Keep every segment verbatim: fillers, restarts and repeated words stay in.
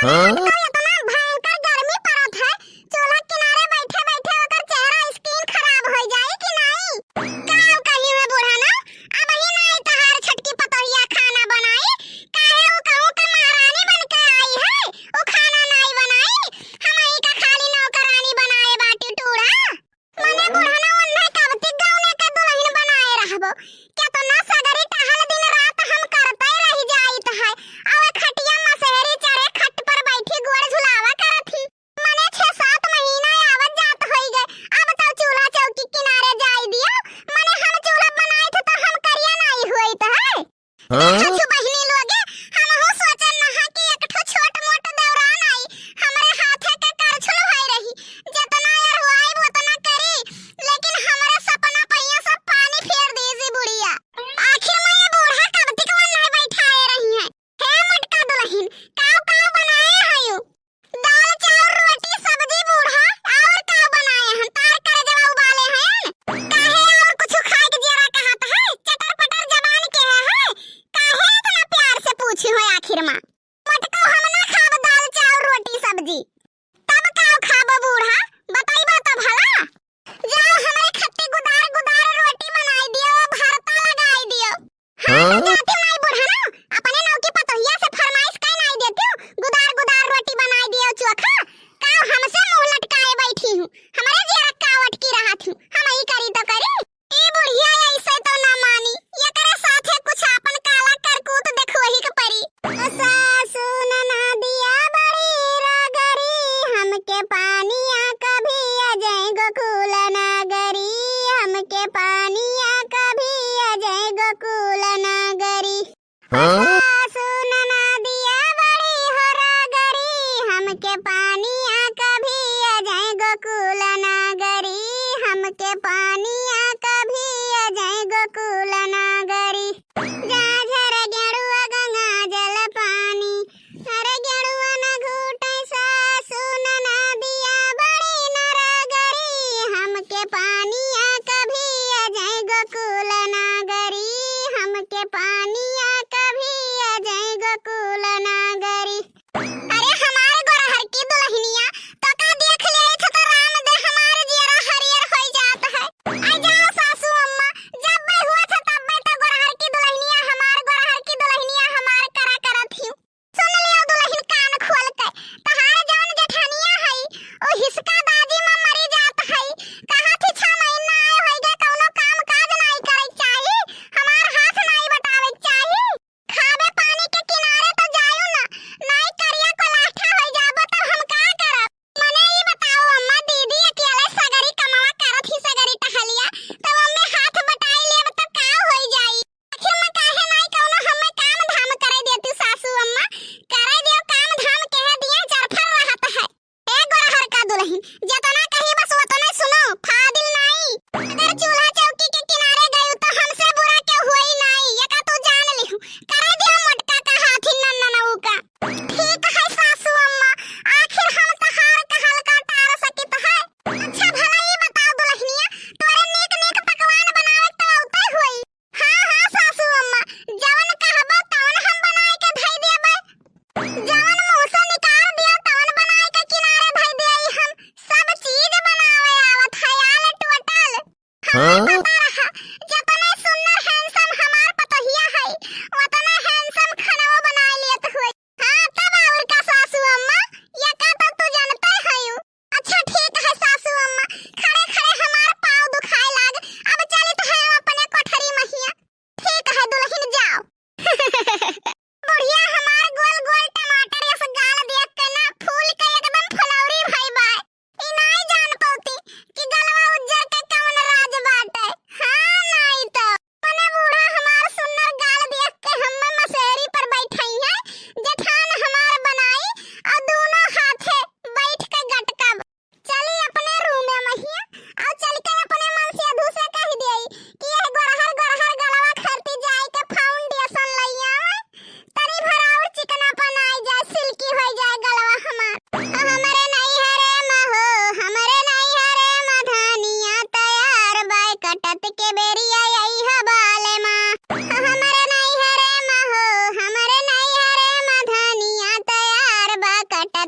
हाँ? तो इतना भयंकर गर्मी पड़त है, चूल्हा किनारे बैठे बैठे ओकर चेहरा skin खराब हो जाई कि नहीं? का कही है बूढ़ा ना, अब ही नहीं तहार छटकी पतोहिया खाना बनाई, काहे उ कहूँ के महारानी बन के आई है, उ खाना नहीं बनाई, हम ही का खाली नौकरानी बनाए बाटी टूड़ा। मने बुढ़ना ओन्हे कबती गौने के दुल्हन बनाए रहबो। केतना सगरी टहल दिन रात हम करते रह जाइत है। अवे खटिया मसेरी चढ़े खट पर बैठी गोड़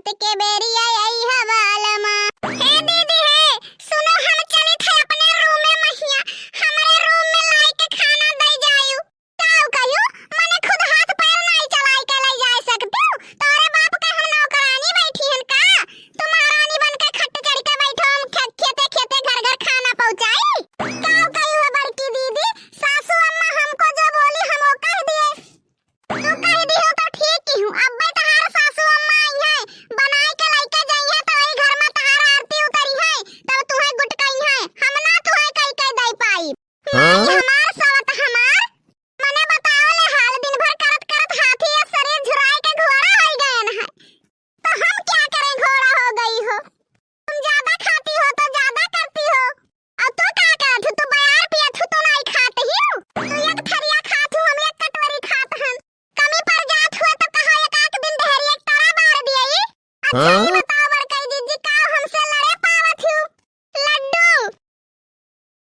के बेरिया आई हवालमा। हे दीदी हे, सुनो, हम चलित है अपने रूम में महिया, हमरे रूम में लाई के खाना दे जायु। काऊ कहियो, मने खुद हाथ पैर नाई चलाई के ले जा सकतिउ? तोरे बाप का हम नौकरानी बैठी हन का? तू महारानी बन के खट चढ़ के बैठो, हम खे-, खेते खेते घर घर खाना पहुँचाई? काऊ कहियो बड़की दीदी, सासू अम्मा हमको जो बोली हम वो कह दिए। तू कह दिहो तो ठीक किहू, अब्बे तहार सासू अम्मा आई है, बनाए के लइके जइहे तो वही घर में तहार आरती उतरी है, तब तुहे गुटकई है, हम ना तुहे कई कई दे पाई। हाँ? हमार सवत हमार, मने बताओ ले हाल, दिन भर करत करत हाथी या शरीर झुराए के घोड़ा हो गयन है। तो हम क्या करें, घोड़ा हो गई हो। तुम ज्यादा खाती हो तो ज्यादा करती हो। और तू का करत हो? तू बयार पियत हो, तू नहीं खात ही। तू एक थरिया खात हो, हम एक कटोरी खात हन। कमी पड़ जात हुए तो कहा एक आध दिन ढेरी एक तारा बार दिए। अच्छा हाँ?